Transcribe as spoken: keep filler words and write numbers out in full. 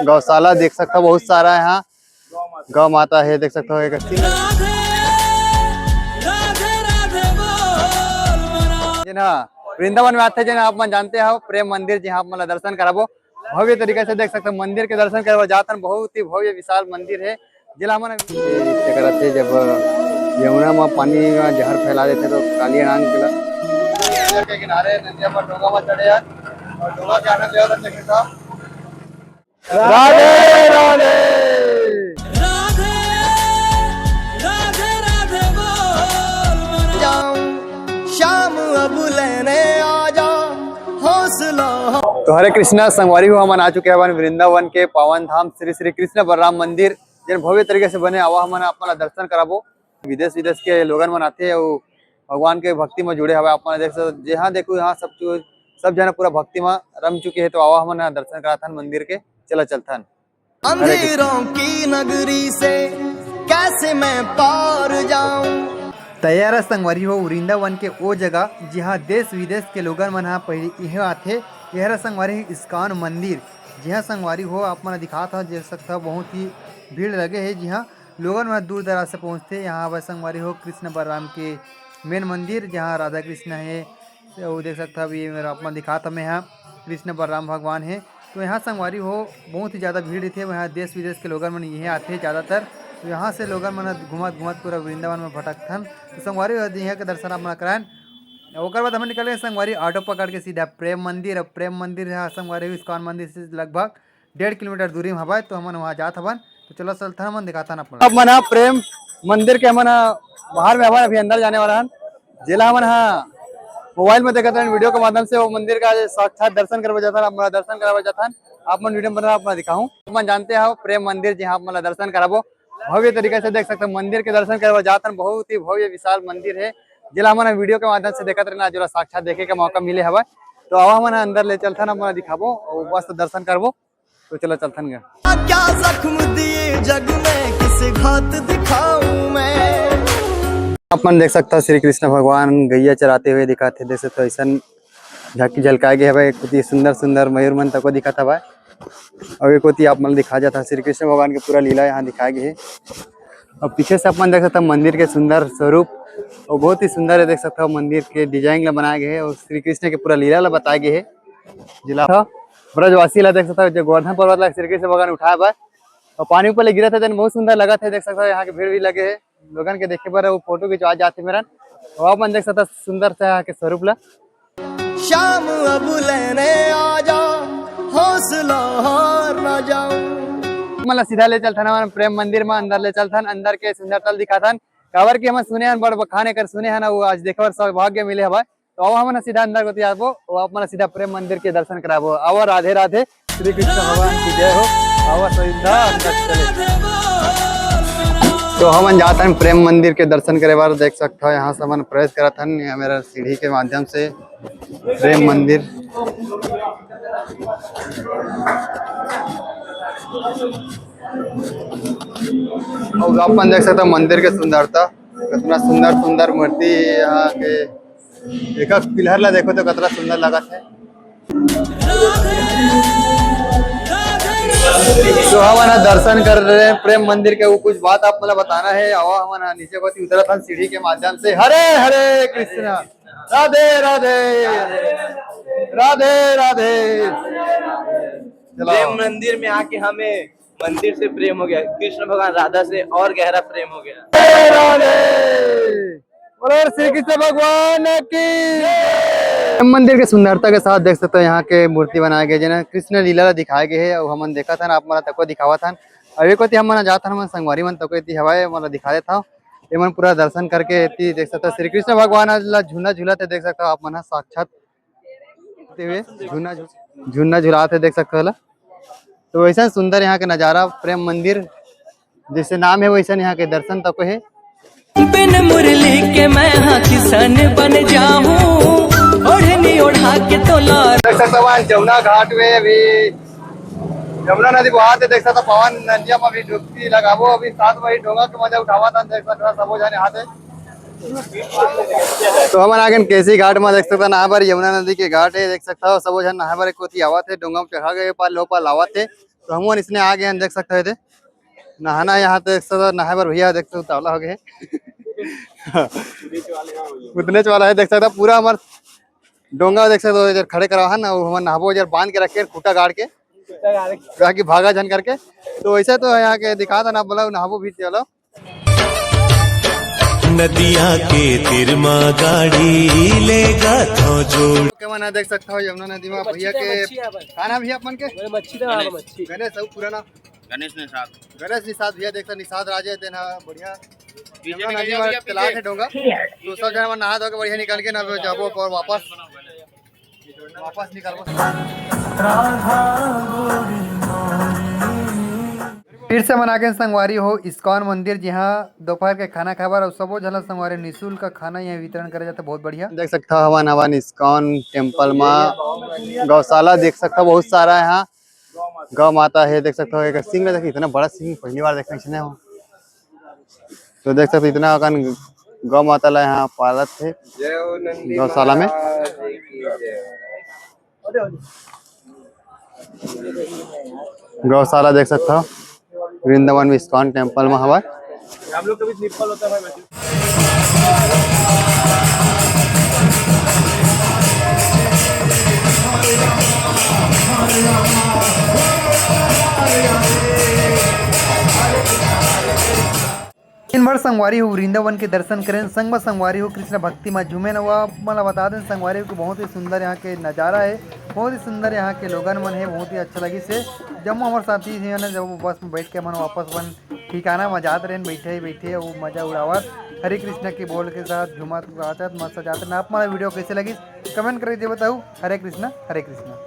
गौशाला देख सकथव, बहुत सारा यहाँ गौ माता हे, देख सकथव एक। जी हाँ, वृंदावन में आथे जेन आप मन जानते हो प्रेम मंदिर, जिहाँ आप मन ला दर्शन कराबो। भव्य तरीका से देख सकथव, मंदिर के दर्शन करे बर जाथन। बहुत ही भव्य विशाल मंदिर हे, जेला हमन ये करत हे जब यमुना म पानी म जहर फैला देथे तो काली नांग के ला। नदिया के किनारे, नदिया पर डोंगा म चढ़े हन और डोंगा के आनंद लेवत हन। राधे राधे। राधे राधे राधे बोल मना। जाऊं शाम अब लेने आ जा, हौसला। तो हरे कृष्णा संगवारी हो, हमन आ चुके हवन वृंदावन के पावन धाम श्री श्री कृष्ण बलराम मंदिर, जेन भव्य तरीके से बने। आवा हमन अपन ला दर्शन कराबो। विदेश विदेश के लोगन मन आथे अउ भगवान के भक्ति में जुड़े हवय। अपन देख सकत, जहाँ देखो यहाँ सब चीज, सब जन पूरा भक्ति में रम चुके हे। तो आवा हमन ह दर्शन कराथन मंदिर के, चला चलथन। अंधेरों की नगरी से कैसे मैं पार जाऊं। तैयार संगवारी हो वृंदावन के ओ जगह, जिहाँ देश विदेश के लोगन मन ह पहले इहे आथे। एहर संगवारी इस्कॉन मंदिर, जिहाँ संगवारी हो आप मन दिखात ह, देख सकत ह बहुत ही भीड़ लगे हे, जिहाँ लोगन मन दूर दराज से पहुँचथे। यहाँ हवय संगवारी हो कृष्ण बलराम के मेन मंदिर, जहाँ राधा कृष्ण हे। अउ देख सकत हव, ये मेरा आप मन दिखात हमें यहाँ कृष्ण बलराम भगवान हे। तो यहाँ संगवारी हो बहुत ही ज़्यादा भीड़ रहिथे, यहाँ देश विदेश के लोगन मन इहे आथे ज़्यादातर। तो यहाँ से लोगन मन घूमत घूमत पूरा वृंदावन में भटकथन। तो संगवारी हो यहाँ के दर्शन आप मन करायन। ओकर बाद हमन निकल गए संगवारी ऑटो पकड़ के सीधा प्रेम मंदिर। अब प्रेम मंदिर है संगवारी हो इस्कॉन मंदिर से लगभग डेढ़ किलोमीटर दूरी में हवय, तो हमन वहाँ जात हवन। तो चलो चलथन, हमन दिखाथन आप मन। अब मन ह प्रेम मंदिर के हमन ह बाहर में हवन, अभी अंदर जाने वाला हन। जेला हमन ह मोबाइल में देखत रहन, वीडियो के माध्यम से वो मंदिर का आज साक्षात दर्शन करबे जाथन, आप मन दर्शन कराबे जाथन। आप मन वीडियो में बना, आप मन दिखाहूँ। आप मन जानते हो प्रेम मंदिर, जिहाँ आप मन ला दर्शन कराबो। भव्य तरीके से देख सकते हो, मंदिर के दर्शन करे बर जाथन। बहुत ही भव्य विशाल मंदिर है, जेला हमन ह वीडियो के माध्यम से देखत रहना, जेला साक्षात देखे के मौका मिले हवय। तो आवा हमन ह अंदर ले चलथन, आप मन ला दिखाबो और मस्त दर्शन करबो। तो चला चलथन गा। क्या जख्म दिए जग में, किस घात दिखाऊं मैं। आप मन देख सकता श्री कृष्ण भगवान गैया चराते हुए दिखाते, देख सकते ऐसन झक-, झलकाए गए हवय। एक कोती सुंदर सुंदर मयूर मन तको दिखत हवय, और एक कोती आप मन दिखा जाता श्री कृष्ण भगवान के पूरा लीला यहाँ दिखाए गए हे। और पीछे से आप मन देख सकता मंदिर के सुंदर स्वरूप, और बहुत ही सुंदर है, देख सकता मंदिर के डिजाइन ला बनाए गए हे और श्री कृष्ण के पूरा लीला ला बताए गए हे। जिला ह ब्रजवासी ला देख सकथव, जो गोवर्धन पर्वत ला श्री कृष्ण भगवान उठाए बर अउ पानी ऊपर ले गिरत हे, तेन बहुत सुंदर लगत हे। देख सकथव, यहाँ के भीड़ भी लगे हे, लोगन के देखे बर अउ फोटो खिंचवा जात हे मेरन। अउ आप मन देख सकथव सुंदर से यहाँ के स्वरूप ला। शाम अब लेने आ जा, हौसला हार ना जाऊं। हमन ला सीधा ले चलथन हमन प्रेम मंदिर में, अंदर ले चलथन, अंदर के सुंदरता ल दिखाथन, काबर कि हमन सुने हन बड़ बखान एकर सुने हन, अउ आज देखे बर सौभाग्य मिले हवय। तो अब हमन सीधा अंदर कोती आबो, अउ आप मन सीधा प्रेम मंदिर के दर्शन कराबो। आवा, राधे राधे, श्री कृष्ण भगवान की जय हो। आवा सीधा अंदर चले। तो हमन जात हन प्रेम मंदिर के दर्शन करे बर। देख सकत हो, यहाँ से हमन प्रवेश करत हन, यहाँ मेरा सीढ़ी के माध्यम से प्रेम मंदिर। अउ आप मन देख सकत हो मंदिर के सुंदरता, कितना सुंदर सुंदर मूर्ति यहाँ के एक एक पिलर ला देखो तो कतरा सुंदर लगत हे। तो हमन ह दर्शन कर रहे हैं प्रेम मंदिर के, वो कुछ बात आप मन ला बताना है। आवा हमन ह नीचे कोती उतरत हन सीढ़ी के माध्यम से। हरे हरे कृष्णा, राधे राधे, राधे राधे। चलो। प्रेम मंदिर में आके हमें मंदिर से प्रेम हो गया, कृष्ण भगवान राधा से और गहरा प्रेम हो गया। राधे राधे। बोलो श्री कृष्ण भगवान की। मंदिर के सुंदरता के साथ देख सकते हो यहाँ के मूर्ति बनाए गए, जेना कृष्ण लीला ला दिखाए गए हे। अउ हमन देखत हन, आप मन ला तको दिखावत हन। अउ एक कोती हमन जात हन, हमन संगवारी मन तको एती हवय, मन ला दिखा देत हव। ये मन पूरा दर्शन करके एती देख सकते हो श्री कृष्ण भगवान ला झूला झूलत हे, देख सकते हो आप मन ह साक्षात होते हुए झूला झू-, झूला झुलात हे, देख सकते हो ला। तो वैसा सुंदर यहाँ के नजारा, प्रेम मंदिर जैसे नाम है वैसा यहाँ के दर्शन तक है। बिन मुरली के मैं हाँ किसन बन जाऊं, ओढ़नी ओढ़ा के तो ला। देख सकते हो आज जमुना घाट में अभी जमुना नदी बहात हे, देख सकते हो पावन नदिया में अभी डुबकी लगाबो, अभी साथ में ही डोंगा के मजा उठावत हन, देख सकते हो सबो झन यहाँ से। तो हमन आ गेन केसी घाट में, देख सकत हव नहाए बर, यमुना नदी के घाट हे, देख सकत हव सबो झन नहाए बर एक कोती आवत हे, डोंगा में चढ़ा के ए पार ले ओ पार लावत हे। तो हम इसने आ गए हैं, देख सकते हो, ये नहाना है यहाँ, देख सकते हो, नहाए बर भैया देख सकते हो, उतावला हो गए। उतने वाला है, देख सकते हो, पूरा हमार डोंगा देख सकते हो, इधर खड़े करा है ना, वो हमार नहाबो इधर बांध के रखे हैं, खूटा गाड़ के, ताकि भागा झन करके। तो वैसे तो यहाँ के दिखा था ना, बोला नहाबो भी चलो। नदिया के तीर मा गाड़ी लेगा तो जोड़। के मन देख सकता हो, यमुना नदी में भैया के मच्छी है भाई। का नाम भैया अपन के? मच्छी था, मच्छी। गणेश, सब पुराना। गणेश निषाद। गणेश निषाद भैया, देख सकते निषाद राजे देना, बढ़िया। पीछे यमुना निकल नदी जाओ में भैया, तलाब पीछे। है डोंगा। तो सब जने मन नहा धो के बढ़िया निकल के ना जाबो और वापस, वापस निकलबो। फिर से मन आगे संगवारी हो इस्कॉन मंदिर, जिहाँ दोपहर के खाना खाबर और सबो झन ला संगवारी निःशुल्क खाना यहाँ वितरण करे जाथे। बहुत बढ़िया। देख सकता हो, हवन हवन इस्कॉन टेम्पल मा गौशाला देख सकता हो, बहुत सारा यहाँ गौ माता है। देख सकता हो, एक सिंह ला देखो, इतना बड़ा सिंह पहली बार देखने सुने हो। तो देख सकते हो, इतना अकन गौ माता ला यहाँ पालत है गौशाला में। गौशाला देख सकता हो, वृंदावन में इस्कॉन टेम्पल में हवा। हम लोग कभी निप्पल होता है। दिन भर संगवारी हो वृंदावन के दर्शन करेन, संग म संगवारी हो कृष्ण भक्ति म झूमेन। अउ आप मन ल बता देन संगवारी हो कि बहुत ही सुंदर यहाँ के नजारा है, बहुत ही सुंदर यहाँ के लोगन मन है, बहुत ही अच्छा लगिस हे। जम्मो हमर साथी हे ना, जब बस में बैठ के मन वापस अपन ठिकाना म जात रहेन, बैठे बैठे अउ मजा उड़ावत हरे कृष्णा के बोल के साथ झूमत गाचत मस्त जात रहेन। आप मन ला वीडियो कैसे लगिस, कमेंट करके बताऊ। हरे कृष्णा, हरे कृष्णा।